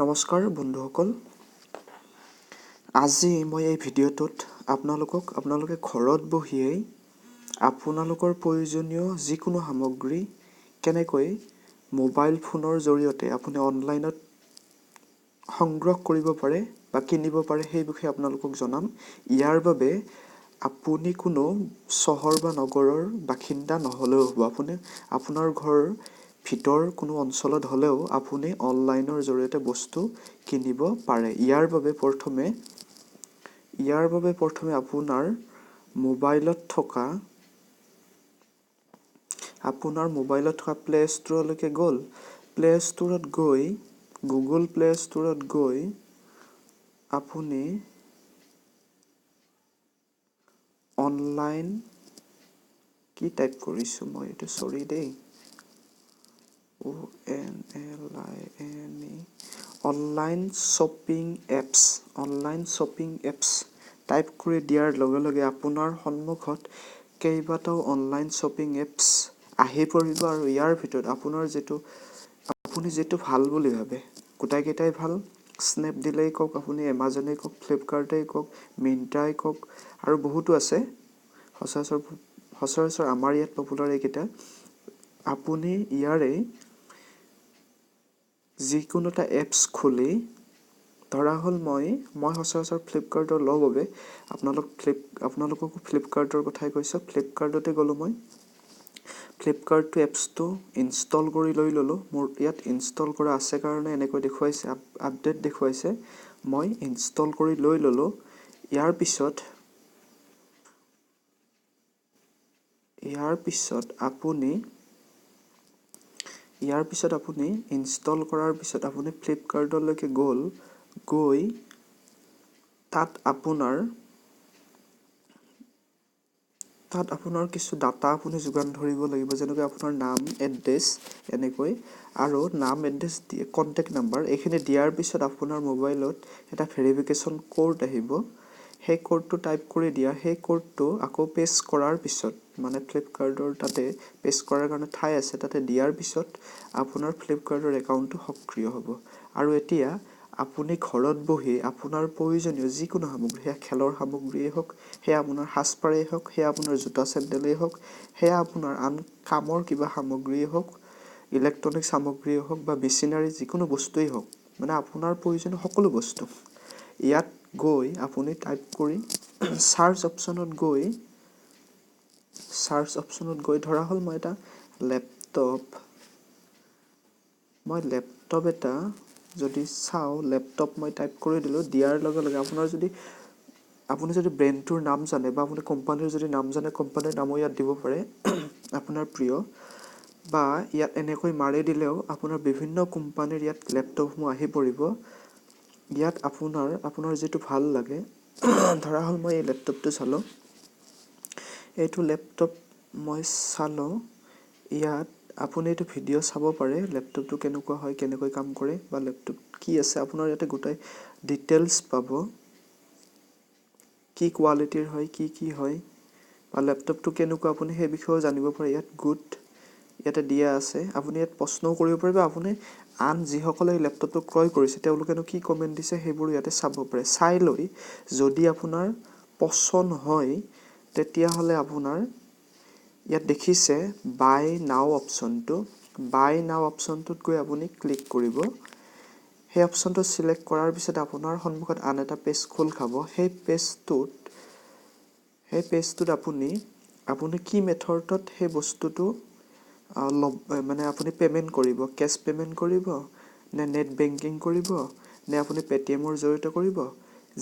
নমস্কাৰ বন্ধুসকল, আজি মই এই ভিডিঅ'টোত আপোনালোকক আপোনালোকে ঘৰত বহিয়েই আপোনালোকৰ প্ৰয়োজনীয় যিকোনো সামগ্ৰী কেনেকৈ মোবাইল ফোনৰ জৰিয়তে আপুনি অনলাইনত সংগ্ৰহ কৰিব পাৰে বা কিনিব পাৰে, সেই বিষয়ে আপোনালোকক জনাম। ইয়াৰ বাবে আপুনি কোনো চহৰ বা নগৰৰ বাসিন্দা নহ'লেও হ'ব। আপুনি আপোনাৰ ঘৰ ভিতৰ কোনো অঞ্চলত হ'লেও আপুনি অনলাইনৰ জৰিয়তে বস্তু কিনিব পাৰে। ইয়াৰ বাবে প্ৰথমে আপোনাৰ মোবাইলত থকা প্লে' ষ্ট'ৰলৈকে গ'ল। প্লে' ষ্ট'ৰত গৈ, গুগল প্লে' ষ্ট'ৰত গৈ আপুনি অনলাইন কি টাইপ কৰিছোঁ মই এইটো, চৰি দেই, online, online shopping apps, online shopping apps type কৰি দিয়াৰ লগে লগে আপোনাৰ সন্মুখত কেইবাটাও অনলাইন শ্বপিং এপছ আহি পৰিব। আৰু ইয়াৰ ভিতৰত আপোনাৰ যিটো আপুনি যিটো ভাল বুলি ভাবে, গোটেইকেইটাই ভাল। স্নেপডিলেই কওক, আপুনি এমাজনেই কওক, ফ্লিপকাৰ্টেই কওক, মিণ্ট্ৰাই কওক আৰু বহুতো আছে। সচৰাচৰ আমাৰ ইয়াত পপুলাৰ এইকেইটা। আপুনি ইয়াৰে যিকোনো এটা এপছ খুলি, ধৰা হ'ল মই সচৰাচৰ ফ্লিপকাৰ্টৰ লওঁ বাবে আপোনালোককো ফ্লিপকাৰ্টৰ কথাই কৈছোঁ। ফ্লিপকাৰ্টতে গ'লোঁ মই। ফ্লিপকাৰ্টটো এপছটো ইনষ্টল কৰি লৈ ল'লোঁ। মোৰ ইয়াত ইনষ্টল কৰা আছে কাৰণে এনেকৈ দেখুৱাইছে, আপডেট দেখুৱাইছে। মই ইনষ্টল কৰি লৈ ল'লোঁ। ইয়াৰ পিছত আপুনি ইনষ্টল কৰাৰ পিছত আপুনি ফ্লিপকাৰ্টলৈকে গ'ল। গৈ তাত আপোনাৰ কিছু ডাটা আপুনি যোগান ধৰিব লাগিব, যেনেকৈ আপোনাৰ নাম, এড্ৰেছ এনেকৈ। আৰু নাম, এড্ৰেছ দিয়ে, কণ্টেক্ট নাম্বাৰ, এইখিনি দিয়াৰ পিছত আপোনাৰ মোবাইলত এটা ভেৰিফিকেশ্যন ক'ড আহিব। সেই ক'ডটো টাইপ কৰি দিয়া, সেই ক'ডটো আকৌ পেষ্ট কৰাৰ পিছত, মানে ফ্লিপকাৰ্টৰ তাতে পেষ্ট কৰাৰ কাৰণে ঠাই আছে, তাতে দিয়াৰ পিছত আপোনাৰ ফ্লিপকাৰ্টৰ একাউণ্টটো সক্ৰিয় হ'ব। আৰু এতিয়া আপুনি ঘৰত বহি আপোনাৰ প্ৰয়োজনীয় যিকোনো সামগ্ৰী, সেয়া খেলৰ সামগ্ৰীয়েই হওক, সেয়া আপোনাৰ সাজপাৰেই হওক, সেয়া আপোনাৰ জোতা চেণ্ডেলেই হওক, সেয়া আপোনাৰ আন কামৰ কিবা সামগ্ৰীয়েই হওক, ইলেক্ট্ৰনিক সামগ্ৰীয়েই হওক বা মেচিনাৰী যিকোনো বস্তুৱেই হওক, মানে আপোনাৰ প্ৰয়োজনীয় সকলো বস্তু ইয়াত গৈ আপুনি টাইপ কৰি চাৰ্চ অপশ্যনত গৈ, ধৰা হ'ল মই লেপটপ এটা যদি চাওঁ, লেপটপ মই টাইপ কৰি দিলোঁ। দিয়াৰ লগে লগে আপোনাৰ যদি আপুনি যদি ব্ৰেণ্ডটোৰ নাম জানে বা আপুনি কোম্পানীৰ যদি নাম জানে, কোম্পানীৰ নামো ইয়াত দিব পাৰে আপোনাৰ প্ৰিয়, বা ইয়াত এনেকৈ মাৰি দিলেও আপোনাৰ বিভিন্ন কোম্পানীৰ ইয়াত লেপটপসমূহ আহি পৰিব। ইয়াত আপোনাৰ যিটো ভাল লাগে, ধৰা হ'ল মই এই লেপটপটো চালোঁ, এইটো লেপটপ মই চালোঁ। ইয়াত আপুনি এইটো ভিডিঅ' চাব পাৰে, লেপটপটো কেনেকুৱা হয়, কেনেকৈ কাম কৰে বা লেপটপ কি আছে, আপোনাৰ ইয়াতে গোটেই ডিটেইলছ পাব, কি কোৱালিটিৰ হয়, কি কি হয় বা লেপটপটো কেনেকুৱা, আপুনি সেই বিষয়েও জানিব পাৰে। ইয়াত গুড ইয়াতে দিয়া আছে। আপুনি ইয়াত প্ৰশ্নও কৰিব পাৰিব। আপুনি আন যিসকলে এই লেপটপটো ক্ৰয় কৰিছে, তেওঁলোকেনো কি কমেণ্ট দিছে, সেইবোৰ ইয়াতে চাব পাৰে। চাই লৈ যদি আপোনাৰ পচন্দ হয়, তেতিয়াহ'লে আপোনাৰ ইয়াত দেখিছে বাই নাও অপশ্যনটো, বাই নাও অপশ্যনটোত গৈ আপুনি ক্লিক কৰিব। সেই অপশ্যনটো চিলেক্ট কৰাৰ পিছত আপোনাৰ সন্মুখত আন এটা পেজ খোল খাব। সেই পেজটোত আপুনি আপুনি কি মেথডত সেই বস্তুটো ল'ব, মানে আপুনি পে'মেণ্ট কৰিব, কেছ পে'মেণ্ট কৰিব নে নেট বেংকিং কৰিব নে আপুনি পে'টিএমৰ জৰিয়তে কৰিব,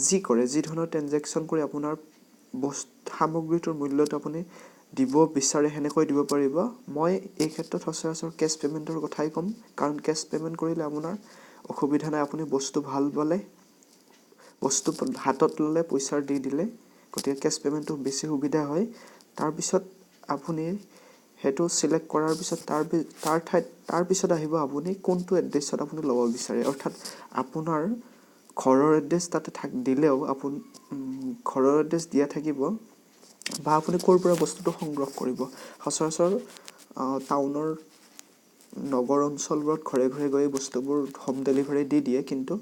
যি কৰে, যি ধৰণৰ ট্ৰেনজেকশ্যন কৰি আপোনাৰ বস্তু সামগ্ৰীটোৰ মূল্যটো আপুনি দিব বিচাৰে, সেনেকৈ দিব পাৰিব। মই এই ক্ষেত্ৰত সচৰাচৰ কেছ পে'মেণ্টৰ কথাই ক'ম, কাৰণ কেছ পে'মেণ্ট কৰিলে আপোনাৰ অসুবিধা নাই। আপুনি বস্তু ভাল পালে, বস্তু হাতত ল'লে, পইচা দি দিলে, গতিকে কেছ পে'মেণ্টটো বেছি সুবিধা হয়। তাৰপিছত আপুনি সেইটো চিলেক্ট কৰাৰ পিছত তাৰ ঠাইত তাৰপিছত আহিব আপুনি কোনটো এড্ৰেছত আপুনি ল'ব বিচাৰে। অৰ্থাৎ আপোনাৰ ঘৰৰ এড্ৰেছ তাতে দিলেও ঘৰৰ এড্ৰেছ দিয়া থাকিব বা আপুনি ক'ৰ পৰা বস্তুটো সংগ্ৰহ কৰিব। সচৰাচৰ টাউনৰ নগৰ অঞ্চলবোৰত ঘৰে ঘৰে গৈ বস্তুবোৰ হোম ডেলিভাৰী দি দিয়ে, কিন্তু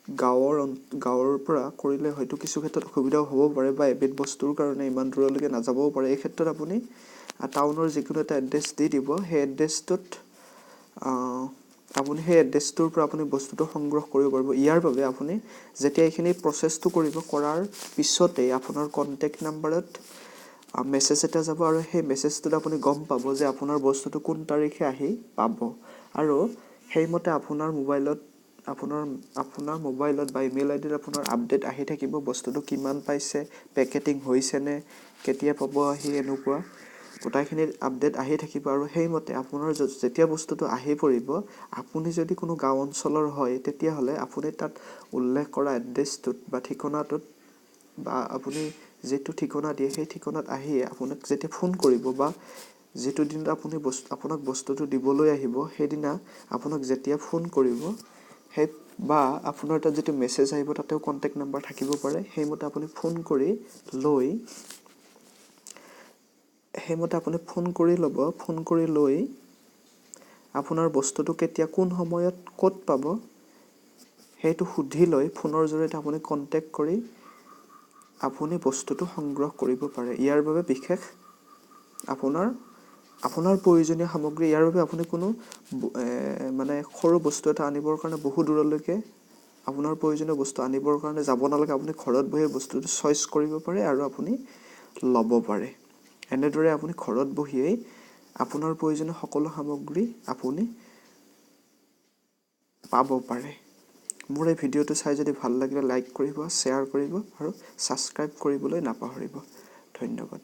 গাঁৱৰ পৰা কৰিলে হয়তো কিছু ক্ষেত্ৰত অসুবিধাও হ'ব পাৰে বা এবিধ বস্তুৰ কাৰণে ইমান দূৰলৈকে নাযাবও পাৰে। এই ক্ষেত্ৰত আপুনি টাউনৰ যিকোনো এটা এড্ৰেছ দি দিব। সেই এড্ৰেছটোত আপুনি সেই এড্ৰেছটোৰ পৰা আপুনি বস্তুটো সংগ্ৰহ কৰিব পাৰিব। ইয়াৰ বাবে আপুনি যেতিয়া এইখিনি প্ৰচেছটো কৰিব, কৰাৰ পিছতেই আপোনাৰ কণ্টেক্ট নাম্বাৰত মেছেজ এটা যাব আৰু সেই মেছেজটোত আপুনি গম পাব যে আপোনাৰ বস্তুটো কোন তাৰিখে আহি পাব আৰু সেইমতে আপোনাৰ মোবাইলত বা ইমেইল আই ডিত আপোনাৰ আপডেট আহি থাকিব, বস্তুটো কিমান পাইছে, পেকেটিং হৈছেনে, কেতিয়া পাব আহি, এনেকুৱা গোটেইখিনিৰ আপডেট আহি থাকিব। আৰু সেইমতে আপোনাৰ যেতিয়া বস্তুটো আহি পৰিব, আপুনি যদি কোনো গাঁও অঞ্চলৰ হয়, তেতিয়াহ'লে আপুনি তাত উল্লেখ কৰা এড্ৰেছটোত বা ঠিকনাটোত বা আপুনি যিটো ঠিকনা দিয়ে, সেই ঠিকনাত আহি আপোনাক যেতিয়া ফোন কৰিব বা যিটো দিনত আপুনি আপোনাক বস্তুটো দিবলৈ আহিব, সেইদিনা আপোনাক যেতিয়া ফোন কৰিব, সেই বা আপোনাৰ তাত যিটো মেছেজ আহিব, তাতেও কণ্টেক্ট নাম্বাৰ থাকিব পাৰে। সেইমতে আপুনি ফোন কৰি ল'ব। ফোন কৰি লৈ আপোনাৰ বস্তুটো কেতিয়া, কোন সময়ত, ক'ত পাব, সেইটো সুধি লৈ ফোনৰ জৰিয়তে আপুনি কণ্টেক্ট কৰি আপুনি বস্তুটো সংগ্ৰহ কৰিব পাৰে। ইয়াৰ বাবে বিশেষ আপোনাৰ আপোনাৰ প্ৰয়োজনীয় সামগ্ৰী, ইয়াৰ বাবে আপুনি কোনো মানে সৰু বস্তু এটা আনিবৰ কাৰণে বহু দূৰলৈকে আপোনাৰ প্ৰয়োজনীয় বস্তু আনিবৰ কাৰণে যাব নালাগে। আপুনি ঘৰত বহিয়ে বস্তুটো চইচ কৰিব পাৰে আৰু আপুনি ল'ব পাৰে। এনেদৰে আপুনি ঘৰত বহিয়েই আপোনাৰ প্ৰয়োজনীয় সকলো সামগ্ৰী আপুনি পাব পাৰে। মোৰ এই ভিডিঅ'টো চাই যদি ভাল লাগিলে লাইক কৰিব, শ্বেয়াৰ কৰিব আৰু ছাবস্ক্ৰাইব কৰিবলৈ নাপাহৰিব। ধন্যবাদ।